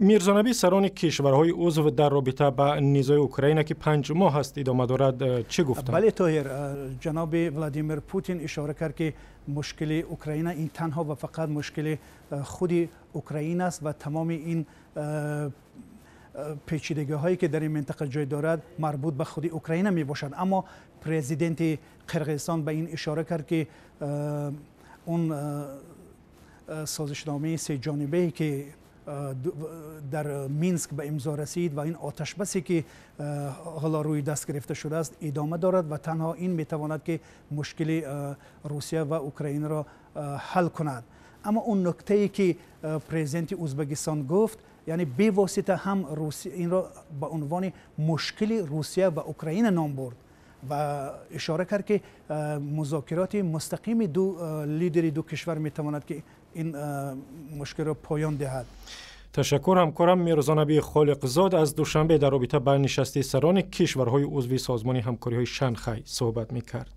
Мирзонаби, сарони кишварҳои узв дар робита ба низои Украина, ки 5 моҳ аст идома дорад, чӣ гуфтанд? Бале, Тоҳир, ҷаноби Владимир Путин ишора кард, ки мушкили Украина ин танҳо ва фақат мушкили худи Украина аст ва тамоми ин печидагиҳое, ки дар ин минтақа ҷой дорад, марбут ба худи Украина мебошад. Аммо президенти Қирғизистон ба ин ишора кард, ки он созишномаи сеҷонибае, ки дар Минск ба имзо расид, ва ин оташбасе, ки ҳоло рӯи даст гирифта шудааст, идома дорад ва танҳо ин метавонад, ки мушкили Русия ва Украинаро ҳал кунад. Аммо он нуктае, ки президенти Ӯзбекистон гуфт, яъне бевосита ҳам инро ба унвони мушкили Русия ва Украина ном бурд ва ишора кард, ки музокироти мустақими ду лидери ду кишвар метавонад, ки ин мушкилро поён диҳад. Ташаккур. Ҳамкорам Мирзонаби Холиқзод аз Душанбе дар робита ба нишасти сарони кишварҳои узви Созмони ҳамкориҳои Шанхай суҳбат мекард.